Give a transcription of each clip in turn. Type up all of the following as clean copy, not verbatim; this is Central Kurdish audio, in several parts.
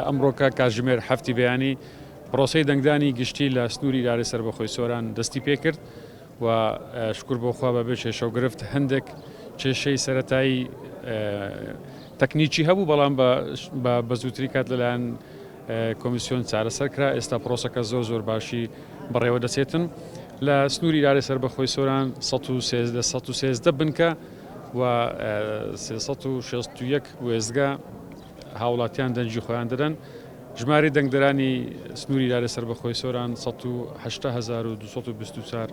ئەمڕۆکە کاتژمێر هەفتی بەیانی پرۆسەی دەنگدانی گشتی لە سنووری ئیدارەی سەربەخۆی سۆران دەستی پێکرد و شکر بۆ خوا بەبێ کێشە و گرفت. هەندێک کێشەی سەرەتایی تەکنیکی هەبوو، بەڵام بە زووترین کات لەلایەن کۆمیسیۆن چارەسەر کرا. ئێستا پرۆسەکە زۆر زۆر باشی بەڕێوە دەچێتن. لە سنووری ئیدارەی سەربەخۆی سۆران 113 بنکە و 361 وێستگە هاوڵاتیان دەنگی خۆیان دەدەن. ژمارەی دەنگدەرانی سنووری ئیدارەی سەربەخۆی سۆران 180224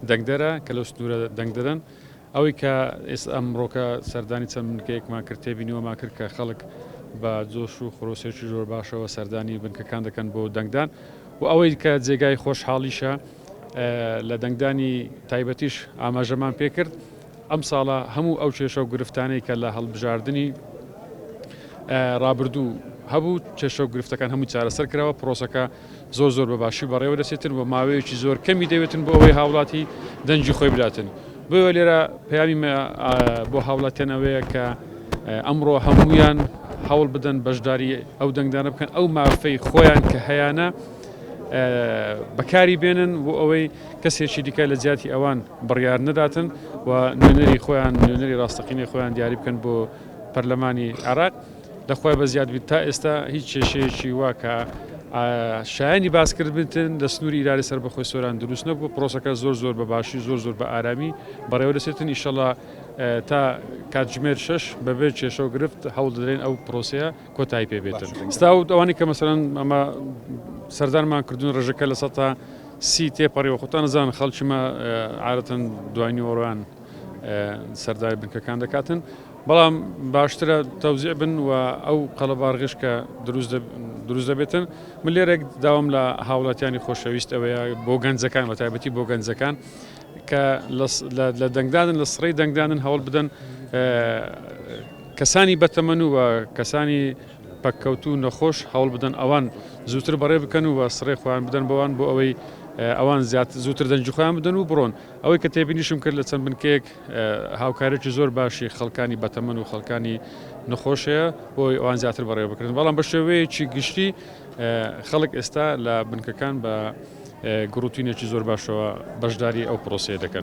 دەنگدەرە کە لەو سنوورە دەنگ دەدەن. ئەوەی کە ئێستا ئەمڕۆکە سەردانی چەند بنکەیەکمان کرد، تێبینیوەمان کرد کە خەڵک بە جۆش و خرۆشێکی زۆر باشەوە سەردانی بنکەکان دەکەن بۆ دەنگدان و ئەوەی کە جێگای خۆشحاڵیشە لە دەنگدانی تایبەتیش ئاماژەمان پێکرد، ئەمساڵە هەموو ئەو کێشە و گرفتانەی کە لە هەڵبژاردنی ڕابردوو هەبوو، کێشە و گرفتەکان هەمووی چارەسەر کراوە، پرۆسەکە زۆر زۆر بە باشی بەڕێوە دەچێتن و ماوەیەکی زۆر کەمی دەوێتن بۆ ئەوەی هاوڵاتی دەنگی خۆی بداتن. بۆیە لێرە پەیامی بۆ هاوڵاتیان ئەوەیە کە ئەمڕۆ هەمویان هەوڵ بدەن بەشداری ئەو دەنگدانە بکەن، ئەو مافەی خۆیان کە هەیانە بەکاری بێنن بۆ ئەوەی کەسێکی دیکە لە جیاتی ئەوان بڕیار نەداتن و نوێنەری خۆیان، نوێنەری ڕاستەقینەی خۆیان دیاری بکەن بۆ پەرلەمانی عێراق. لە خوای بەزیاد بیت تا ئێستا هیچ کێشەیەکی وا کە شایانی باسکرد بتن لە سنووری ئیدارەی سەربەخۆی سۆران دروست نەبوو. پرۆسەکە زۆر زۆر بە باشی، زۆر زۆر بە ئارامی بەڕێوە دەچێتن. ئیشەڵا تا کاتژمێر 6 بەبێ کێشە و گرفت هەوڵ دەدرێن ئەو پرۆسەیە کۆتایی پێ بێتن. ستا و ئەوانەی کە مەسەلەن ئەمە سەردانمان کردوون ڕێژەکە 30% تێپەڕیوە. خۆتان نەزانن خەڵکی مە عادەتەن دوای نیوەڕۆیان سەرداری بنکەکان دەکاتن، بەڵام باشترە تەوزیع بن و ئەو قەڵەبارغیش کە دروست دەبێتن. من لێرەک داوام لە هاوڵاتیانی خۆشەویست ئەوەیە بۆ گەنجەکان، بە تایبەتی بۆ گەنجەکان کە لە دەنگدانن، لە سڕەی دەنگدانن، هەوڵ بدەن کەسانی بەتەمەن و کەسانی پەککەوتوو و نەخۆش هەوڵ بدەن ئەوان زووتر بەڕێ بکەن و سڕێ خۆیان بدەن بەوان بۆ ئەوەی ئەوان زیاتر زووتر دەنگی خۆیان بدەن و بڕۆن. ئەوەی کە تێبینیشم کرد لە چەند بنکەیەک هاوکارێکی زۆر باشی خەڵکانی بەتەمەن و خەڵکانی نەخۆش هەیە بۆ ئەوان زیاتر بەڕێوە بکرێن، بەڵام بە شێوەیەکی گشتی خەڵک ئێستا لە بنکەکان بە گڕوتینێکی زۆر باشەوە بەشداری ئەو پرۆسەیە دەکەن.